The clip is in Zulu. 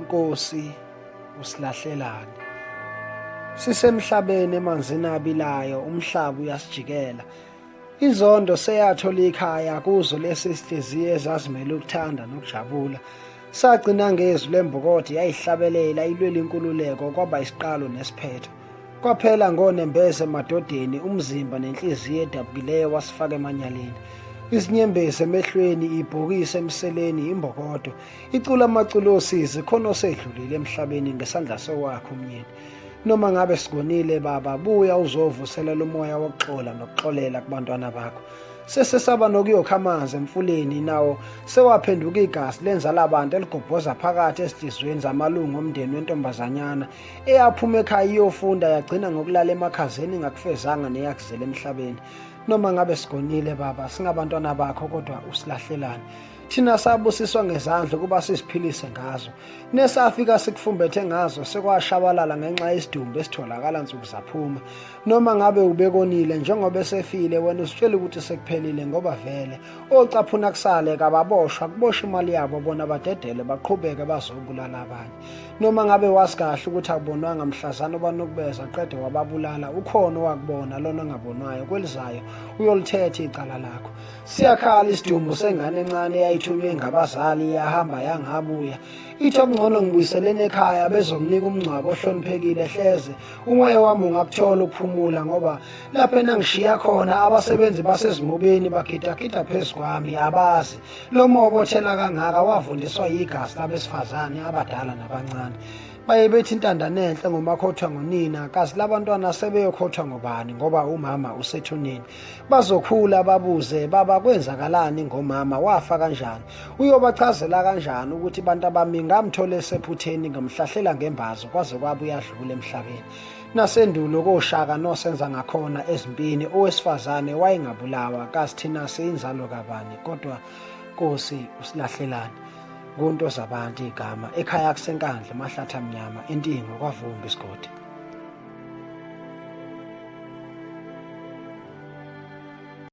Nkosi usilahlelani? Sisemhlabeni emanzini abilayo, umhlaba uyasijikela. Inzondo seyathola ikhaya kuzo lesi sihliziyo ezazimele ukuthanda nokujabula. Sagcina ngezwi lembokode yayihlabelela ilwela inkululeko kwaba isiqalo nesiphetho. Kwaphela ngonembeza emadodeni, umzimba nenhliziyo edabukileyo wasifaka emanyaleni. Izinyembezi emehlweni, ibhokisi emseleni, imbokodo. Icula amaculo osizi khona osedlulile emhlabeni ngesandla sowakhe umnyeni. Noma ngabe sikonile baba, buya uzovuselela umoya wokuxola nokuxolela kubantwana bakho. Sesesaba nokuyokha amanzi emfuleni nawo sewaphenduka igazi lenza labantu eligobhoza phakathi ezinhliziyweni zamalungu omndeni wentombazanyana eyaphuma ekhaya iyofunda yagcina ngokulala emakhazeni ingakufezanga neyakuzela emhlabeni. Noma ngabe sigonile baba, singabantwana bakho kodwa usilahlelani? Thina sabusiswa ngezandla ukuba siziphilise ngazo. Nesafika sikufumbethe ngazo sekwashabalala ngenxa yesidumbu esitholakala nsuku zaphuma. Noma ngabe ubekonile njengoba esefile wena usitshela ukuthi sekuphelile ngoba vele ocaphuna kusale kababoshwa kuboshwa imali yabo bona badedele baqhubeke bazobulala abanye. Noma ngabe wazi kahle ukuthi akubonwanga mhlazana obanukubeza qede wababulala ukhona owakubona lona ongabonwayo kwelizayo uyolithetha icala lakho. Siyakhala isidumbu sengane encane eyayithunywe ngabazali yahamba yangabuya. Ithi okungcono ngibuyiseleni ekhaya bezomnika umngcwabo ohloniphekile hleze umoya wami ungakuthola ukuphumula ngoba lapho enangishiya khona abasebenzi basezimobeni bagidagida phezu kwami abazi lo mobo othela kangaka wavundiswa yigazi labesifazane abadala nabancane. Baye bethi intandane enhle ngomakhothwa ngonina kazi labantwana sebeyokhothwa ngobani ngoba umama usethuneni. Bazokhula babuze baba kwenzakalani ngomama wafa kanjani? Uyobachazela kanjani ukuthi bantu abami ngamthola esephutheni ngamhlahlela ngembazo kwaze kwaba uyadlula emhlabeni. Nasendulo koshaka nosenza ngakhona ezimpini owesifazane wayengabulawa kazi thina siyinzalo kabani kodwa Nkosi usilahlelani kunto zabantu igama ekhaya kusenkandla emahlathi amnyama entingo kwavumba isigodi.